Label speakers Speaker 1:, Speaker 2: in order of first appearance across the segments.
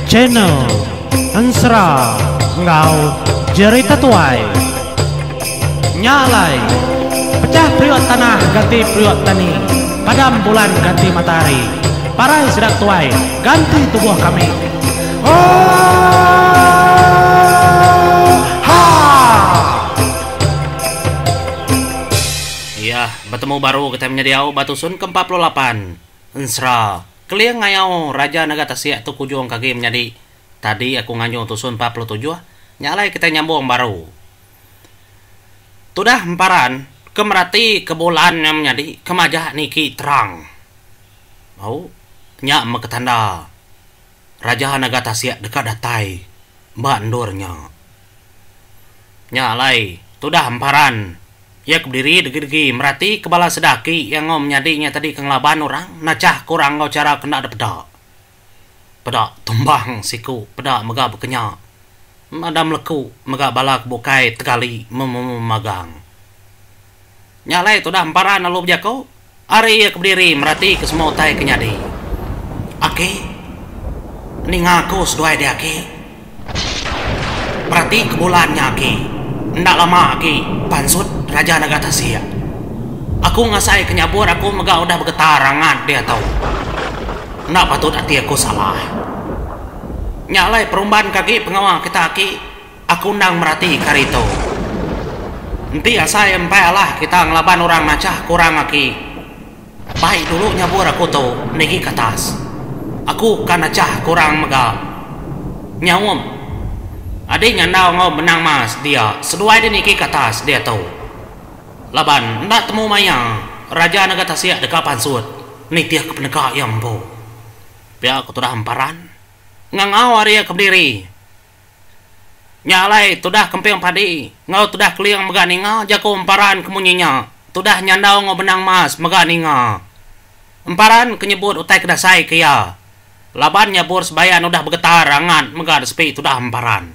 Speaker 1: Channel Ensera enggau Jerita Tuai. Nya alai, pecah periuk tanah ganti periuk tani, padam bulan ganti matahari, parai sida tuai ganti tubuh kami. Oohaa!
Speaker 2: Iya, betemu baru kitai menyediau ba tusun ke 48. Ensera, Keling ngayau Raja Naga Tasik tu kujung ke agi menyadi. Tadi aku nganjung tusun 47, nya alai kitai nyambung baru. Tudah emparan ke merati ke bulan nya menyadi ke majak niki terang. Au, nya meh ke tanda Raja Naga Tasik deka datai ba endur nya. Nya alai, tudah emparan iya ke bediri degi-degi merati ke bala sida aki iya enggau menyadi nya tadi ke ngelaban orang nachah ke orang enggau chara ke enda dipeda. Peda tumbang siku peda mega bekenya. Enda meleku mega bala ke bukai tegali memagang. Nya alai tudah emparan lalu bejaku, ari iya ke bediri merati ke semua utai ke nyadi. Aki, ninga aku seduai dih aki. Berati ke bulan nya agi, enda lama agi pansut Raja Naga Tasik. Aku ngasai ke nyabur aku mega udah begetar angat diatu. Enda patut ati aku salah. Nya alai perumban ke agi pengawa kita aki, aku endang merati ke hari tu. Enti asai empai alah kita ngelaban orang nachah ke orang aki. Bai dulu nyabur aku tu nigi ke atas. Aku ka nachah ke orang mega. Nyaum. Adi nyandau enggau benang mas dia seduai di niki ke atas diatu. Laban enda temu maya Raja Naga Tasik deka pansut nitih ke peneka iya empu. Pia ku tudah Emparan ngangau ari iya ke bediri. Nya alai tudah kemping padi enggau tudah keling mega ninga jaku emparan ke munyi nya. Tudah nyandau enggau benang mas mega ninga. Emparan ke nyebut utai ke dasai ke iya. Laban nyabur sebayan udah begetar angat mega disepi tudah emparan.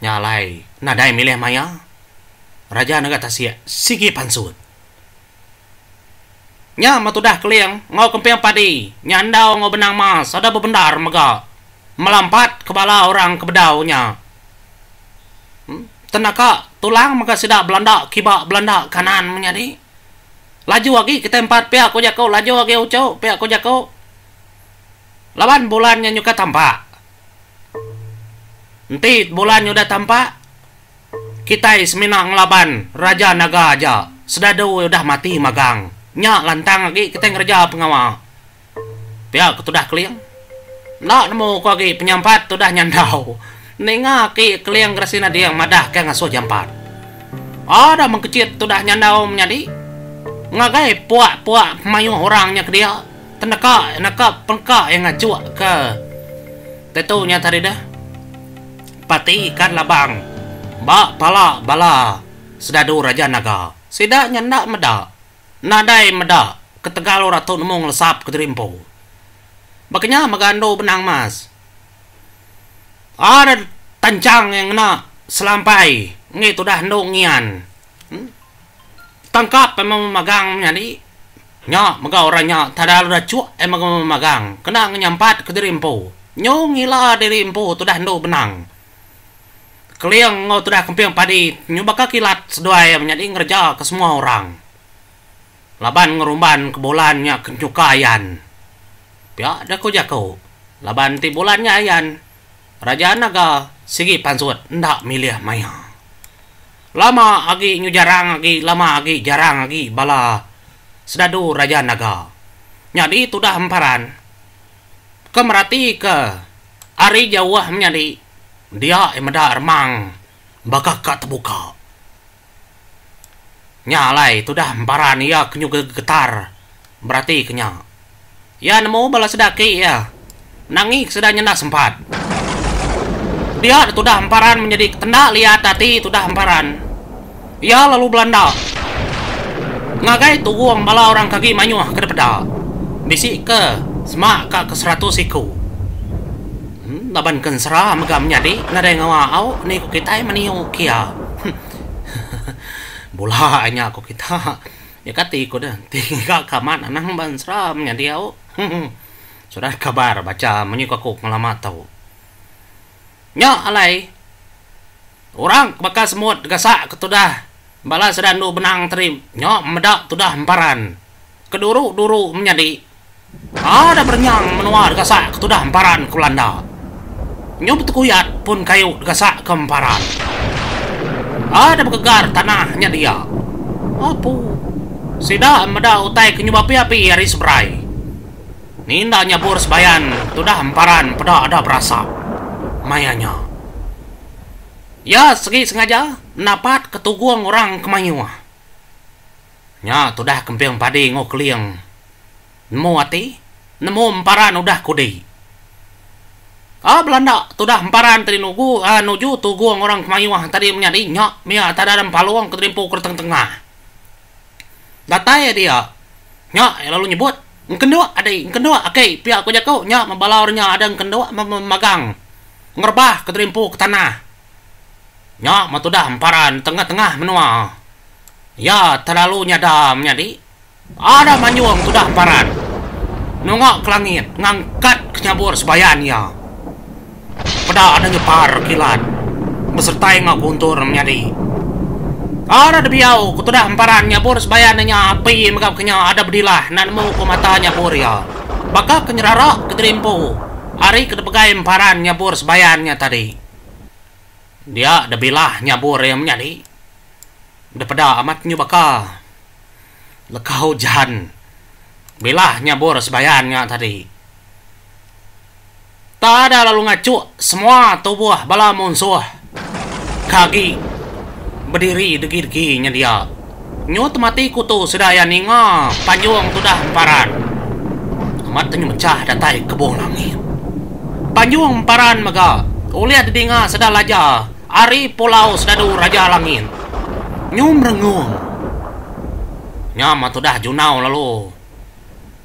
Speaker 2: Nya alai nadai milih maya Raja Naga Tasik sigi pansut. Nya meh tudah keling enggau kemping padi nyandau enggau benang mas ada bebendar mega. Melampat ke bala orang ke bedau nya. Tenaka tulang mega sida belanda kiba belanda kanan menyadi. Laju agi kitai empat pia ku jaku laju agi uchu pia ku jaku. Laban bulan nya nyuka tampak. Enti bulan nya udah tampak kitai semina ngelaban Raja Naga aja sedadu udah mati magang. Nya lantang agi kitai ngereja pengawa. Pia ke tudah Keling. Enda nemu ku agi penyampat tudah nyandau. Ninga aki Keling Gerasi Nading madah ke ngasuh jampat. Ada mengkechit tudah nyandau menyadi. Ngagai puak-puak pemayuh orang nya ke dia. Teneka neka pengka iya ngajuk ke tetu nya tadi deh. Pati ikan labang ba pala bala sedadu Raja Naga. Sida nya enda meda. Nadai meda ketegal orang tu nemu ngelesap kediri empu. Baka nya mega endu benang mas. Ada tanchang iya ngena selampai enggi tudah endu ngian. Tangkap emang memagang menyadi. Nya mega orang nya tada lalu dachuk emang memagang kena ngenyampat kediri empu. Nyu ngila diri empu tudah endu benang. Keling enggau tudah kemping padi nyu baka kilat seduai menyadi ngereja ke semua orang. Laban ngerumban ke bulan nya ke nyuka ayan. Pia deh ku jaku, laban enti bulan nya ayan, Raja Naga sigi pansut enda milih maya. Lama agi nyu jarang agi lama agi jarang agi bala sedadu Raja Naga. Nyadi tudah emparan ke meratika ari jauh menyadi. Dia iya meda remang baka ka tebuka. Nya alai tudah emparan iya ke nyuga getar berati ke nya. Iya nemu bala sida aki iya nangi ke sida nyenda sempat. Dia tudah emparan menyadi tenda liat ati tudah emparan. Iya lalu belanda ngagai tugung bala orang ke agi mayuh ke dipeda bisi ke sema ka ke seratus iku. Laban ke ensera mega menyadi nadai ngawa au ni ku kitai meniu kia. Bula nya ku kita. Ya kati ku deh ti ngiga ka amat anang ba ensera menyadi au. Surat kabar bacha munyi ku aku ngelama tu. Nya alai orang ke baka semut gasak ke tudah bala sida endu benang tadi nya meda tudah emparan ke duru-duru menyadi. Ada berenyang menua degasak ke tudah emparan ke Belanda. Nyu betekuyat pun kayu degasak ke emparan. Ada begegar tanah nya dia. Apu. Sida meda utai ke nyu beapi-api ari seberai. Ni enda nyabur sebayan tudah emparan peda ada berasap. Maya nya. Iya segi sengaja napat ke tugung orang ke mayuh. Nya tudah kemping padi enggau keling. Nemu ati, nemu emparan udah kudi. A belanda tudah emparan tadi nugu a nuju tugung orang kemayuh tadi menyadi nya mia tada empalung ke terimpu ke tengah-tengah. Datai dia, nya iya lalu nyebut, Engkenduk adi, engkenduk aki pia ku jaku nya bala orang nya ada engkenduk magang ngerebah ke terimpu ke tanah. Nya meh tudah emparan tengah-tengah menua. Iya terlalu nyada menyadi. Ada manjung tudah emparan. Nunga ke langit ngangkat ke nyabur sebayan iya. Peda ada nyepar kilat besertai enggau guntur menyadi. Ada dibiau ke tudah emparan nyabur sebayan iya api mega ke nya ada bedilah enda nemu ku mata nyabur iya. Baka ke nyerara ke diri empu ari ke dipegai emparan nyabur sebayan nya tadi. Dia debilah nyabur iya menyadi. Depeda amat nyu baka leka ujan bilah nyabur sebayan nya tadi. Tada lalu ngachuk semua tubuh bala munsuh ke agi bediri degi-degi nyendia. Nyu temati kutu sida iya ninga panjung tudah emparan. Amat te nyu mechah datai kebung langit. Panjung emparan mega ulih didinga sida laja ari pulau sedadu Raja Langit. Nyu merengung. Nya meh tudah junau lalu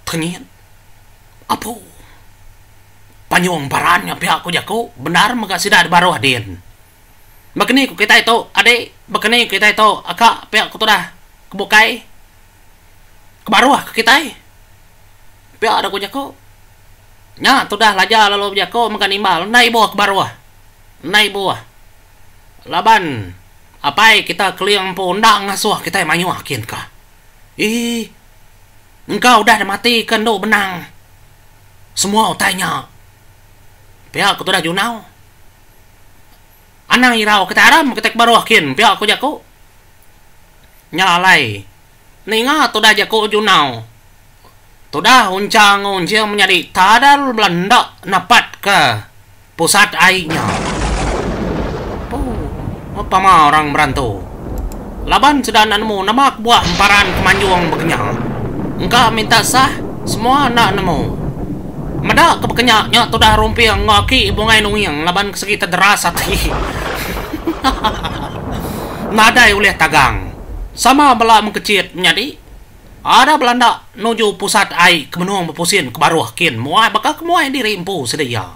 Speaker 2: tekenyit. Apu. Panjung emparan nya pia ku jaku bendar mega sida di baruh din. Baka ni ku kitai tu adik, baka ni ku kitai tu aka pia ku tudah ke bukai ke baruh ke kitai. Pia da ku jaku. Nya tudah laja lalu bejaku mega nimbal enda ibuh ke baruh. Enda ibuh. Laban apai kita keling empu enda ngasuh kitai mayuh kin ka. Ii. Engka udah mati ke endu benang semua utai nya. Pia ku tudah Junau. Anang irau kitai aram kitai ke baruh kin pia ku jaku. Nya alai ninga tudah jaku Junau tudah uncha enggau unching menyadi tadal bela enda napat ke pusat ai nya. Puu pama orang berantu. Laban sida enda nemu nama kebuah emparan ke manjung bekenya. Engka minta sah, semua enda nemu. Meda ke bekenya nya tudah rumping enggau aki Bungai Nuing laban ke segi tederas ati. Nadai ulih tagang. Sama bela mengkechit menyadi. Ada belanda nuju pusat ai ke menung bepusin ke baruh kin muai baka ke muai diri empu sida iya.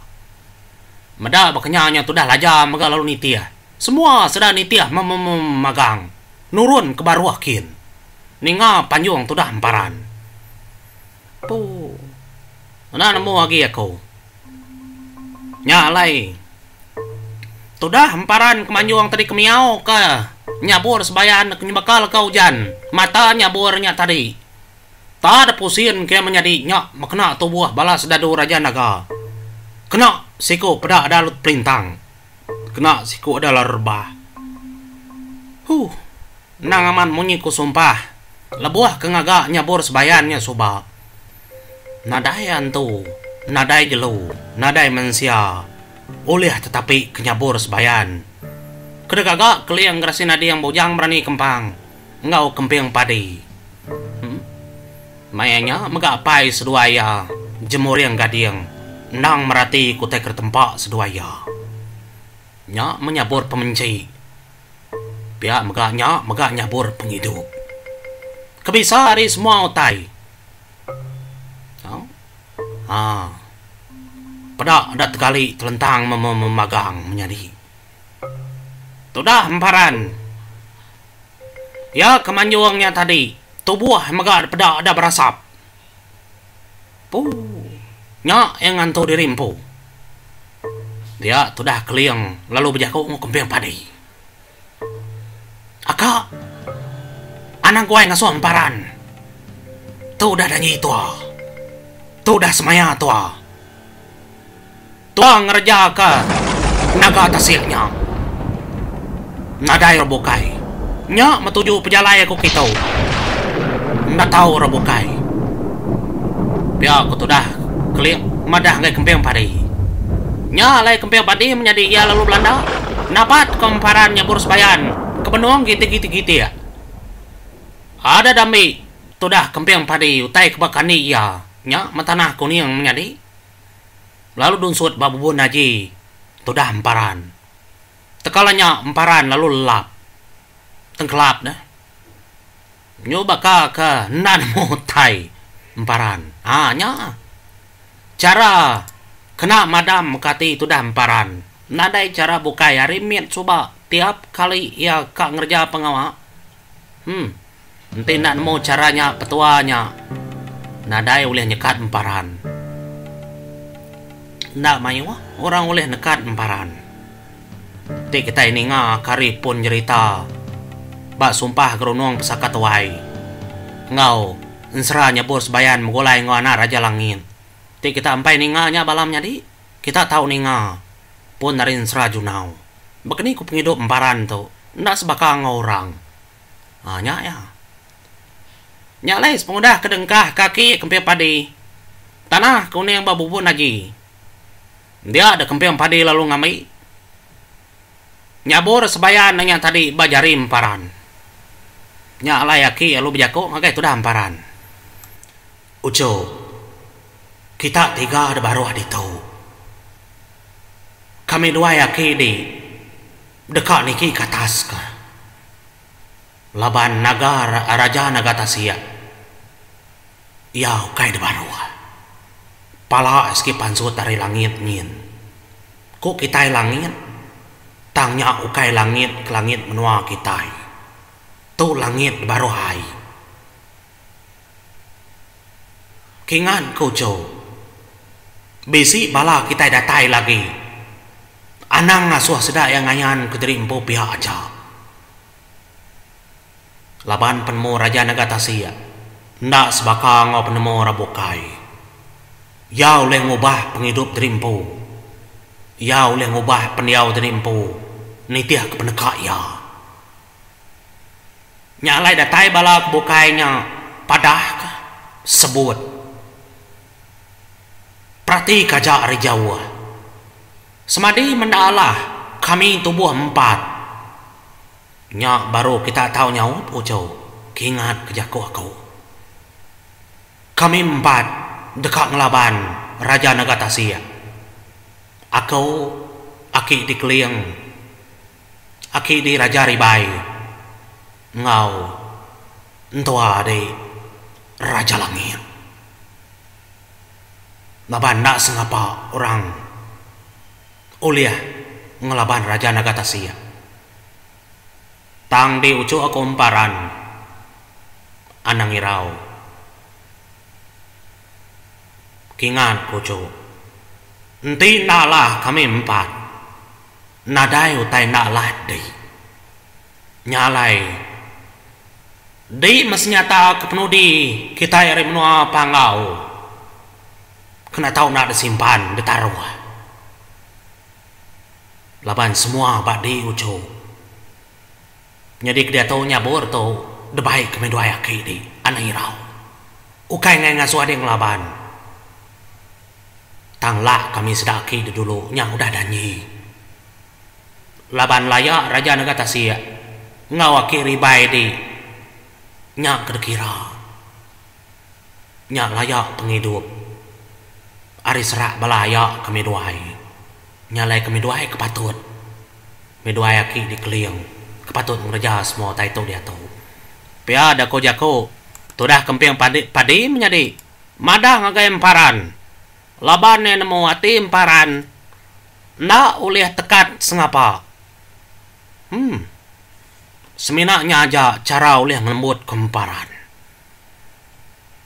Speaker 2: Meda bekenya nya tudah laja mega lalu nitih. Semua sida nitih memagang nurun ke baruh kin. Ninga panjung tudah emparan. Puu. Enda nemu agi aku. Nya alai tudah emparan ke manjung tadi ke miau ke nyabur sebayan ke nyebaka leka ujan mata nyabur nya tadi. Ta da pusin ke menyadi nya mekena tubuh bala sedadu Raja Naga. Kena siku peda da pelintang. Kena siku adalah rebah. Huh. Endang amat munyi ku sumpah lebuh ke ngaga nyabur sebayan nya suba. Nadai antu, nadai jelu, nadai mensia ulih tetapi ke nyabur sebayan. Ke digaga Keling Gerasi Nading Bujang Berani Kempang enggau Kemping Padi. Huh. Maya nya mega apai seduai iya Jemuring Gading endang merati ke utai ke ditempa seduai iya. Nya meh nyabur pemenchi. Pia mega nya mega nyabur pengidup. Ke bisa ari semua utai. Haa. Peda enda tegali telentang memagang menyadi. Tudah emparan. Iya ke manjung nya tadi. Tubuh mega dipeda da berasap. Puu. Nya iya ngantu diri empu. Dia tudah Keling lalu bejaku enggau Kemping Padi. Aka, anang guai ngasuh emparan. Tu udah danji tua. Tu udah semaya tua. Tua ngerejaka naga tasik nya. Nadai orang bukai. Nya metuju pejalai aku kitu. Enda tau orang bukai. Pia ku tudah Keling madah ngagai Kemping Padi. Nya alai Kemping Padi menyadi iya lalu belanda napat ke emparan nyabur sebayan ke benung gitik-gitik-gitik. Ada dambi tudah Kemping Padi utai ke ba kandi iya nya metanah kuning menyadi lalu dunsut ba bubun aji tudah emparan. Tekala nya emparan lalu lelap tengkelap deh. Nyu baka ke enda nemu utai emparan. Haa nya. Chara kena madam ke ati tudah emparan. Nadai chara bukai ari mit suba tiap kali iya ka ngereja pengawa. Em. Enti enda nemu chara nya petua nya nadai ulih nyekat emparan. Enda mayuh orang ulih nekat emparan. Ti kitai ninga kari pun nyerita ba sumpah gerunung pesaka tuai enggau ensera nyebur sebayan begulai enggau anak Raja Langit. Ti kita empai ninga nya bala menyadi, kita tau ninga pun ari ensera Junau. Bekeni ku pengidup emparan tu enda sebaka enggau orang. Haa nya iya. Nya alai sepengudah ke dengkah kaki kemping padi, tanah kuning ba bubun aji. Dia deh kemping padi lalu ngambi nyabur sebayan nya tadi ba jari emparan. Nya alai aki lalu bejaku ngagai tudah emparan. Uchu, kita tiga da baruh ditu. Kami duai aki di deka niki ke atas ka. Laban naga raja naga tasik. Iya ukai da baruh. Pala sigi pansut ari langit nyin. Ku kitai langit, tang nya ukai langit ke langit menua kitai. Tu langit da baruh ai. Kingat ku Cho, bisi bala kitai datai lagi. Anang ngasuh sida iya ngayan kediri empu pia aja. Laban penemu Raja Naga Tasik enda sebaka enggau penemu orang bukai. Iya ulih ngubah pengidup diri empu. Iya ulih ngubah pendiau diri empu nitihka peneka iya. Nya alai datai bala ke bukai nya padahka sebut. Peratika aja ari jauh. Semadi menda alah kami tubuh empat. Nya baru kita tau nyaup uchu kingat ke jaku aku. Kami empat deka ngelaban Raja Naga Tasik. Aku, aki di Keling, aki di Raja Ribai enggau entua di Raja Langit. Laban enda sengapa orang ulih ngelaban Raja Naga Tasik. Tang di uchu aku emparan anang irau. Kingat ku uchu. Enti enda alah kami empat nadai utai enda alah di. Nya alai di meh senyata ke penudi kitai ari menua Panggau kena tau enda disimpan ditaruh. Laban semua ba di uchu. Nyadi ke diatu nyabur tu debai ke meh duai aki di anang irau. Ukai ngai ngasuh adi ngelaban. Tang lak kami sida aki di dulu nya udah danji. Laban laya raja nega tasik enggau aki ribai di nya ke dikira. Nya laya pengidup ari serak bala aya kami duai. Nya alai kami duai ke patut. Kami duai aki di Keling ke patut ngereja semua utai tu diatu. Pia da ko jaku tudah kemping padi padi menyadi madah ngagai emparan laban iya nemu ati emparan enda ulih tekat sengapa. Em. Semina nya aja chara ulih ngelembut ke emparan.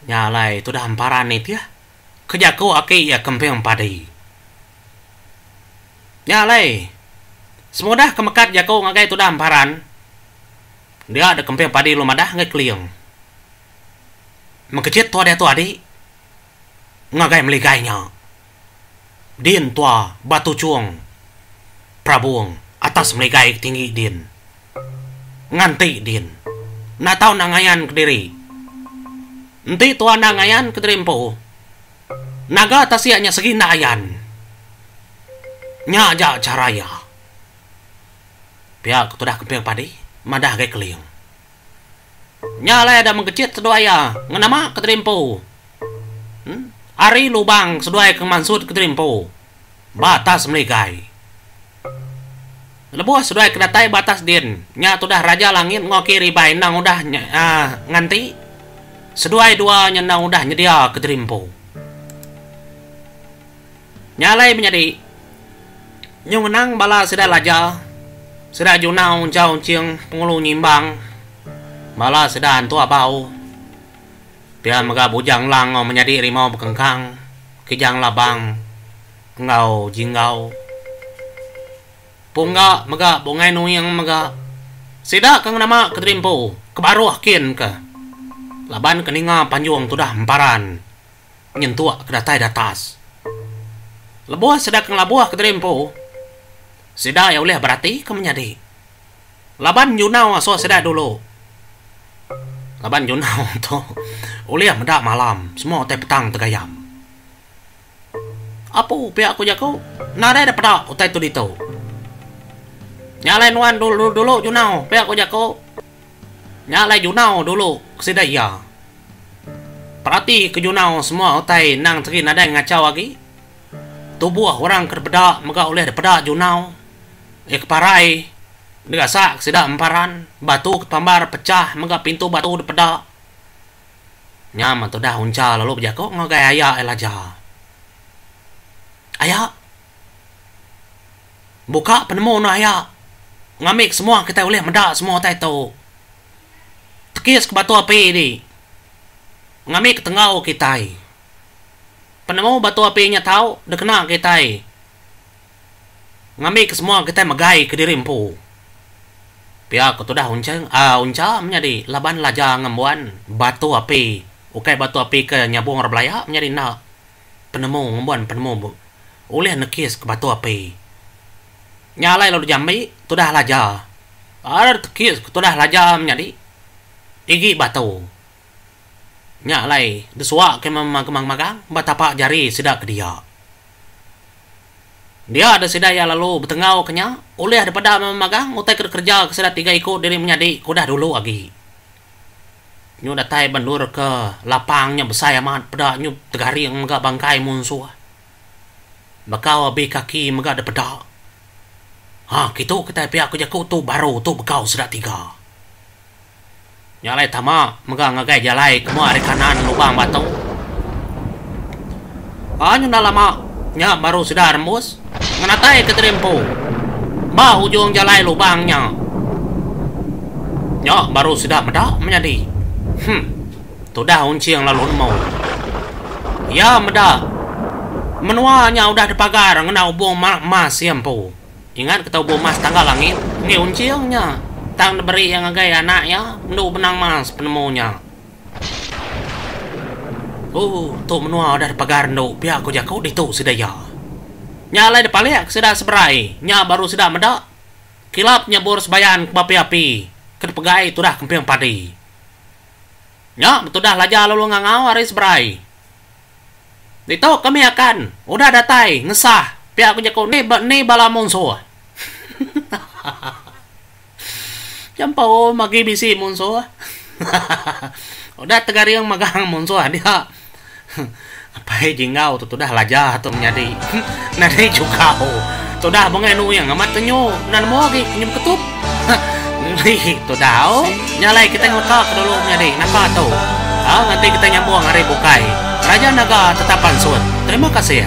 Speaker 2: Nya alai tudah emparan nitih ke jaku aki iya Kemping Padi. Nya alai semudah ke mekat jaku ngagai tudah emparan dia deh Kemping Padi lalu madah ngagai Keling. Mekejit tua diatu adi ngagai meligai nya. Din tua Batu Chung Prabung atas meligai ke tinggi din. Nganti din. Enda tau enda ngayan kediri. Enti tua enda ngayan kediri empu, naga tasik nya segi enda ayan. Nya aja chara iya. Pia ke tudah Kemping Padi madah agai Keling. Nya alai ada mengkechit seduai iya ngenama kediri empu. Ari lubang seduai ke mansut kediri empu ba atas meligai. Lebuh seduai ke datai ba atas din, nya tudah Raja Langit enggau Aki Ribai endang udah nganti. Seduai dua nya endang udah nyedia kediri empu. Nya alai menyadi, nyu ngenang bala sida Laja, sida Junau Enchau Enching Pengulu Nyimbang, bala sida Antu Abau, pia mega Bujang Lang enggau menyadi Rimau Bekengkang, Kijang Labang enggau Jinggau. Pungga mega Bungai Nuing mega sida ke ngenama kediri empu ke baruh kin ke laban ke ninga panjung tudah emparan. Nyentuk ke datai datas. Lebuh sida ke ngelabuh kediri empu, sida iya ulih beratika menyadi. Laban Junau asuh sida dulu. Laban Junau tu ulih meda malam semua utai petang tegayam. Apu pia ku jaku, nadai da peda utai tu ditu. Nya alai nuan dulu dulu Junau pia ku jaku. Nya alai Junau dulu ke sida iya. Perati ke Junau semua utai endang segi nadai ngachau agi. Tubuh orang ke dipeda mega ulih dipeda Junau. Iya ke parai digasak ke sida emparan, batu ke pambar pechah mega pintu batu dipeda. Nya meh tudah Uncha lalu bejaku ngagai aya iya Laja. Aya. Buka penemu anu aya ngambi ke semua kitai ulih meda semua utai tu. Tekis ke batu api ti ngambi ke tenggau kitai. Penemu batu api nya tau dikena kitai ngambi ke semua kitai megai kediri empu. Pia ku tudah Uncheng aaa Uncha menyadi laban Laja ngembuan batu api ukai batu api ke nyabung orang belaya menyadi enda. Penemu ngembuan penemu ulih nekis ke batu api. Nya alai lalu jambi tudah Laja. Ar tekis ke tudah Laja menyadi igi batu. Nya alai desuak ke magang-magang ba tapak jari sida ke dia. Dia da sida iya lalu betengau ke nya ulih dipeda magang utai ke dikereja ke sida tiga iku diri menyadi ke udah dulu agi. Nyu datai ba endur ke lapang nya besai amat peda nyu tegaring mega bangkai munsuh. Bekau abi kaki mega dipeda. Ha kitu kitai pia ku jaku tu baru tu bekau sida tiga. Nya alai tama mega ngagai jalai ke mua ari kanan lubang batu. Ha nyu enda lama nya baru sida rembus ngenatai ke diri empu ba ujung jalai lubang nya. Nya baru sida meda menyadi. Huh. Tudah Unching lalu nemu. Iya meda menua nya udah dipagar ngena ubung emas iya empu. Ingat kita ubung emas tangga langit enggi Unching nya tang diberi iya ngagai anak iya endu benang emas penemu nya. Ooh, tu menua udah dipagar endu pia ku jaku ditu sida iya. Nya alai dipalik sida seberai, nya baru sida meda kilap nyabur sebayan ke beapi-api ke dipegai tudah kemping padi. Nya betudah Laja lalu ngangau ari seberai. Ditu kami akan udah datai ngesah pia ku jaku ni ni bala munsuh. Jampa agi bisi munsuh. Udah tegaring magang munsuh dia. Apai Jinggau tu tudah Laja tu menyadi. Nadai jugau. Tudah bungai Nuing amat tenyu enda nemu agi nyu beketup. Ngeri tudah au. Nya alai kitai ngeleka ke dulu menyadi naka tu. Au nganti kitai nyambung hari bukai. Raja Naga tetap pansut. Terima kasih.